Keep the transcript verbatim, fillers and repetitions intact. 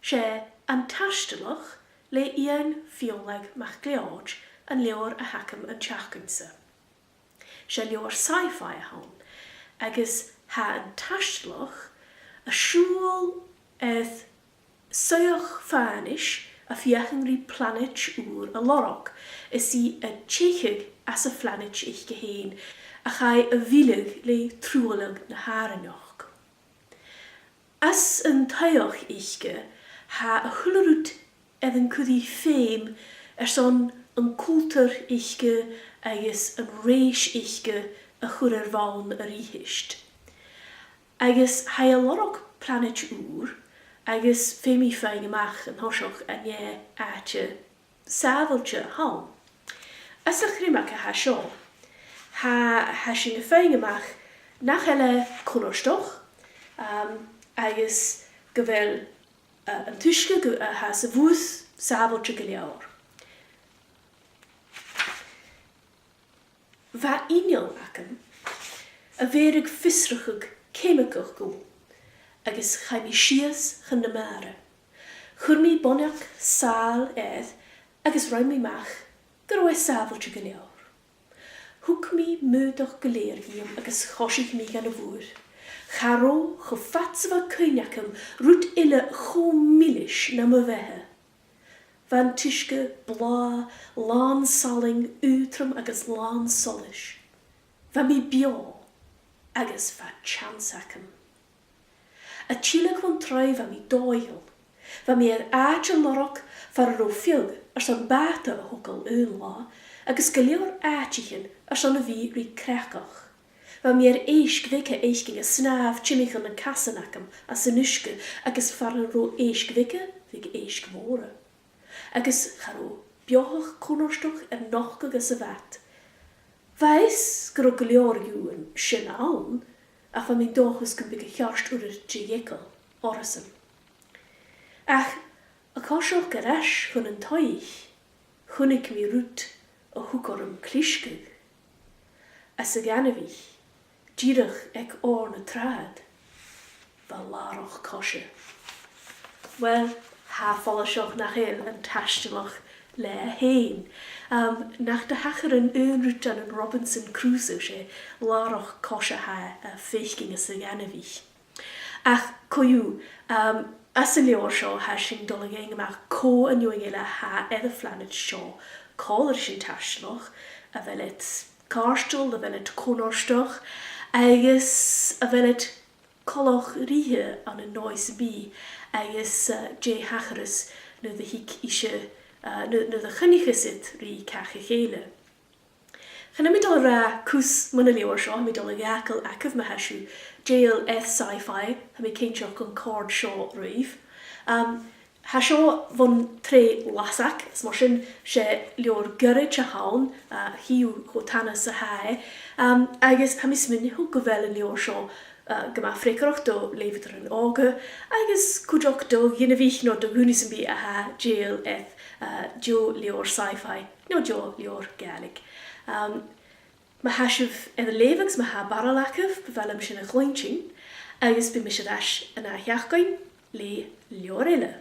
'S e An Taistealach le Iain Fionnlagh MacLeòid an leabhar a th' agam an t-seachdain-sa. 'S e leabhar sci-fi a th' ann, agus tha an taistealach a' siubhal air soitheach fànais a' feuchainn ri planaid ùr a lorg, is i a' teicheadh às a' phlanaid aice fhèin, a chaidh a mhilleadh le truailleadh na h-àrainneachd. Anns an t-soitheach aice, tha a h-uile rud air an cur ri feum airson an cultar aice agus an rèis aice a chur air bhonn a-rithist. Agus tha i a' lorg planaid ùr, agus feumaidh i faighinn a-mach an toiseach an e àite sàbhailte a th' ann. Anns a' chriomag a tha seo, tha, tha sinn a' faighinn a-mach nach eil e cunnartach, um, agus gu bheil, uh, an t-uisge gu, a tha sa bhùrn sàbhailte gu leòr. Bha inneal agam a bheireadh fiosrachadh ceimigeach dhomh, agus chaidh mi sìos chun na mara. Chuir mi boinneag sàil air agus rinn mi a-mach gun robh e sàbhailte gu leòr. Thug mi m' aodach gu lèir dhìom agus choisich mi dhan a' bhùrn. Cha robh, cho fad 's a bha cuimhne agam, rud eile cho milis na mo bheatha. Bha an t-uisge blàth, làn salainn, aotrom agus làn solais. Bha mi beò, agus bha teans agam. A' tilleadh chun tràigh bha mi dòigheil. Bha mi air àite a lorg far an robh feadh airson bàta a thogail aon latha, agus gu leòr àiteachan airson a bhith ri creachadh. Bha mi air èisg bheaga fhaicinn a' snàmh timcheall nan casan agam anns an uisge, agus far an robh èisg bheaga, bhiodh èisg mhòra. Agus cha robh beothach cunnartach air nochdadh anns a' bhad. Bha fhios gun robh gu leòr dhiubh an sin ann, ach bha mi an dòchas gum biodh a' cheart uiread de dh'eagal orrasan. Ach a' coiseachd air ais chun an taigh, chunnaic mi rud a thug orm clisgeadh. Anns a' ghainmhich, dìreach aig òr na tràghad, bha làrach-coise. Uill, tha e follaiseach nach eil an taistealach leatha fhèin. Um, nach do thachair an aon rud ann an Robinson Crusoe, 's e làrach-coise a tha, uh, faicinn anns a' ghainmhich. Ach co-dhiù, um, anns an leabhar seo, tha sinn a' dol a dh'fhaighinn a-mach cò an fheadhainn eile a tha air a' phlanaid seo còmhla ris an taistealach, a bheil iad càirdeil, a bheil iad cunnartach, agus a bheil iad coltach rithe ann an dòigh sam bith, agus, uh, dè thachras nuair a thig ise, uh, nuair, nuair a choinnicheas iad ri càch a chèile. Chan eil mi dol a ràdh cus mun an leabhar seo, tha mi dol a dh'fhàgail agaibh ma tha sibh dèidheil air sci-fi, tha mi cinnteach gun còrd seo ribh. Um, tha seo bhon t-sreath Lasag, is mar sin 's e leabhar goirid a th' ann, a chì thu cho tana 's a tha e. Um, agus tha mi a' smaoineachadh gu bheil an leabhar seo, uh, gu math freagarrach do leughadairean òga, agus cuideachd do dhaoine a bhios no do dhaoine sam bith a tha dèidheil air, uh, deagh leabhar sci-fi no deagh leabhar Gàidhlig. Um, ma tha sibh air a leughadh agus ma tha barail agaibh, bu mhath leam sin a chluinntinn, agus bidh mise air ais an ath sheachdain le leabhar eile.